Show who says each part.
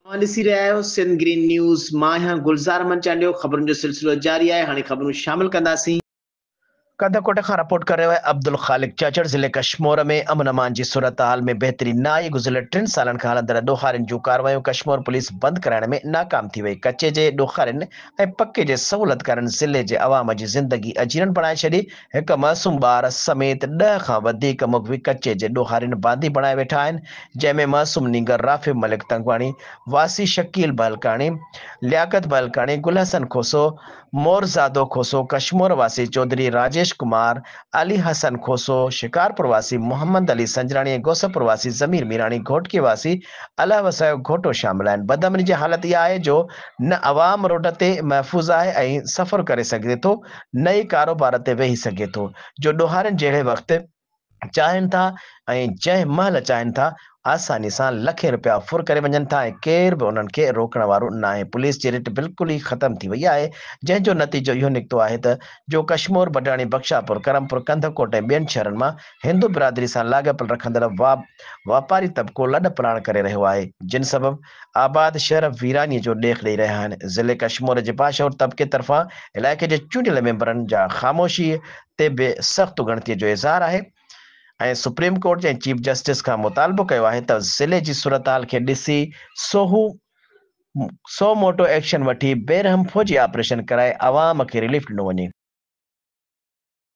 Speaker 1: اوهان ڏسي رهيا آهيو سنڌ گرين نيوز، مان آهيان گلزار احمد چانڊيو، خبرن جو سلسلو جاري آهي، هاڻي خبرون شامل ڪنداسين. ڪنڌڪوٽ کان رپورٽ ڪري رهيو آهي عبدالخالق چاچڙ، ضلعي ڪشمور ۾ امن امان جي صورتحال ۾ بهتري نه آئي، گذريل ٽن سالن کان هلندڙ ڏوهارين جون ڪارروايون ڪشمور پوليس بند ڪرائڻ ۾ ناڪام ٿي وئي، ڪچي جي ڏوهارين ۽ پڪي جي سهولتڪارن ضلعي جي عوام جي زندگي اجيرن بڻائي ڇڏي، هڪ معصوم ٻار سميت ڏهه کان وڌيڪ مغوي ڪچي جي ڏوهارين باندي بڻائي ويٺا آهن، جنهن ۾ معصوم نينگر رافع ملڪ تنگواڻي، واسي شڪيل بهلڪاڻي، لياقت بهلڪاڻي، گل حسن کوسو، مورزادو کوسو، ڪشمور واسي چوڌري راجيش ڪمار، علي حسن کوسو، شڪارپور واسي محمد علي سنجراڻي ۽ غوثپور واسي ضمير ميراڻي، گهوٽڪي واسي الهه وسايو گهوٽو شامل آهن. بدامني جي حالت اها آهي جو نه عوام روڊ تي محفوظ آهي ۽ سفر ڪري سگهي ٿو نه ئي ڪاروبار تي ويهي سگهي ٿو جو ڏوهارين جهڙي وقت چاهين ٿا ۽ جنهن مهل چاهين ٿا آساني سان لکين رپيا ڦر ڪري وڃن ٿا ۽ ڪير به انهن کي روڪڻ وارو ناهي پوليس جي رٽ بلڪل ئي ختم ٿي وئي آهي جنهن جو نتيجو اهو نڪتو آهي ته جو ڪشمور، بڊاڻي، بخشاپور، ڪرمپور، ڪنڌڪوٽ ۽ ٻين شهرن مان هندو برادري سان لاڳاپيل رکندڙ واپاري طبقو لڏ پلاڻ ڪري رهيو آهي جن سبب آباد شهر ويرانيء جو ڏيک ڏئي رهيا آهن. ضلعي ڪشمور جي باشعور طبقي طرفان علائقي جي چونڊيل ميمبرن جا خاموشي تي به سخت ڳڻتي جو اظهار آهي ۽ سپريم ڪورٽ ۽ چيف جسٽس کان مطالبو ڪيو آهي ته ضلعي جي صورتحال کي ڏسي سو موٽو ايڪشن وٺي بيرحم فوجي آپريشن ڪرائي عوام کي رليف ڏنو وڃي.